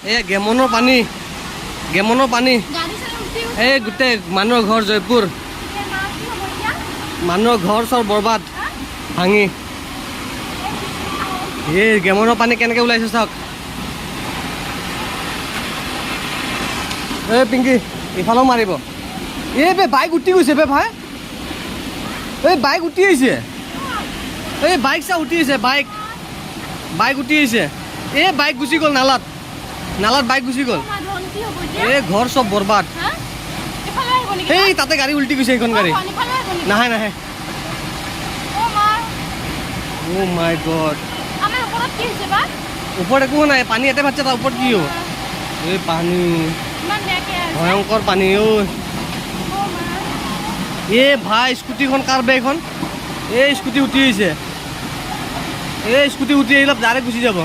এয়া গেমনৰ পানী, গেমনৰ পানী। গাড়ী চাড়ী উঠি গৈছে। এই গোটেই মানুহৰ ঘৰ, জয়পুৰ। এতিয়া মা, কি হ'ব এতিয়া? মানুহৰ ঘৰ চৰ বৰবাদ, ভাঙি। এই গেমনৰ পানী কেনেকৈ ওলাইছে চাওক। এই পিংকি, ইফালেও মাৰিব। এই বে, বাইক উঠি গৈছে বে ভাই। এই বাইক উঠি আহিছে। এই বাইক চা, উঠি আহিছে বাইক। বাইক উঠি আহিছে। এই বাইক গুচি গ'ল নালাত। নালাত বাইক গুচি গ'ল। মা, ধন কি হ'ব এতিয়া? এই ঘৰ চব বৰবাদ। হা? ইফালে আহিব নেকি? এই তাতে গাড়ী উল্টি গৈছে, এইখন গাড়ী। অ, ইফালে আহিব নেকি? নাহে, নাহে। অ' মা। অ' মাই গড। আমাৰ ওপৰত কি হৈছে বা? ওপৰত একো নাই, পানী ইয়াতে ভাগছে, তাৰ ওপৰত কি হ'ব? এই পানী। ইমান বেয়াকে আহিছে। ভয়ংকৰ পানী ঐ। অ' মা। এ ভাই, স্কুটিখন কাৰ বে এইখন? এই স্কুটি উঠি আহিছে। এই স্কুটি উঠি আহিলে ডাইৰেক্ট গুচি যাব।